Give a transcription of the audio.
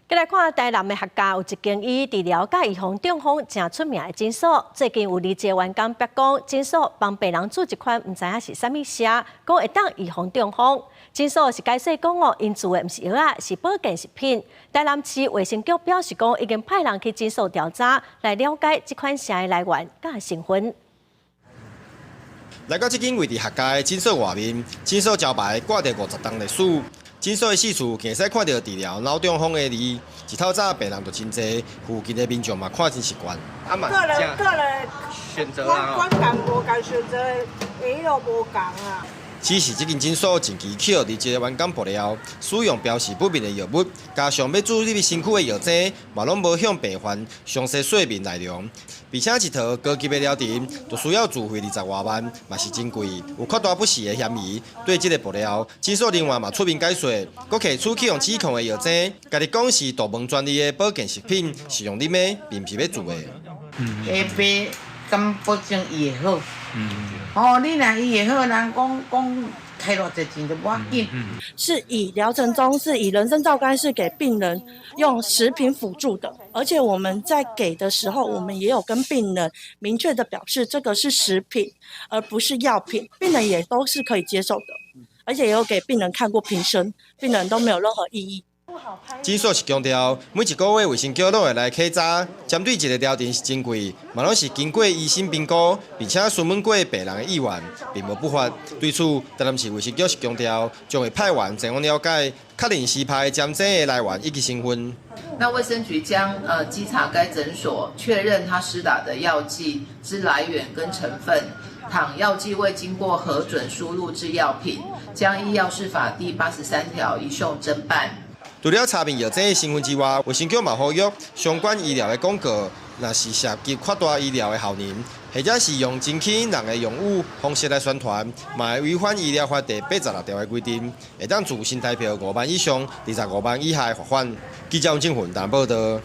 繼來看台南的客家有一間以治療佮預防中風誠出名的診所，最近有二個員工白講，診所幫病人注一款毋知影是啥物瀉，講會當預防中風。診所是解釋講哦，𪜶注的毋是藥仔，是保健食品。台南市衛生局表示講，已經派人去診所調查，來了解這款瀉的來源佮成分。來到這間位佇客家的診所外面，診所招牌掛著50冬歷史。診所的四處會使看著治療腦中風的字，一透早病人就真濟，附近的民眾嘛看真習慣。個人選擇啊，觀感無仝，選擇的彼落無仝啊。只是這間診所近期去予一個員工爆料，使用標示不明的藥物，加上欲注入身軀的藥劑，嘛攏無向病患詳細說明內容。而且一套高級的療程，就需要自費20外萬，嘛是真貴，有擴大不實的嫌疑。對這个爆料，診所另外嘛出面解說，閣提出去予指控的藥劑，家己講是杜門專利的保健食品，是用啉的，並毋是欲注的。下病敢保證伊會好？哦，你若伊會好，人講講開偌濟錢都無要緊。是以療程中是以人參皂苷是給病人用食品輔助的，而且我們在給的時候，我們也有跟病人明確的表示這個是食品，而不是藥品，病人也都是可以接受的，而且也有給病人看過瓶身，病人都沒有任何異議。診所是強調，每一個月衛生局攏會來檢查，針對這個療程是真貴，嘛攏是經過醫生評估，並且詢問過病人的意願，並無不法。對此，台南市衛生局是強調，將會派員前往了解，確認施拍的針劑的來源以及成分。那衛生局將稽查該診所，確認他施打的藥劑之來源跟成分。倘藥劑未經過核准輸入之藥品，將依藥事法第83條移送偵辦。除了查明藥劑的成分之外，衛生局嘛呼籲相關醫療的廣告，若是涉及擴大醫療的效能，或者是用真輕人的用語方式來宣傳，嘛會違反醫療法第86條的規定，會當處新台票5萬以上25萬以下的罰款。記者王正雲台報導。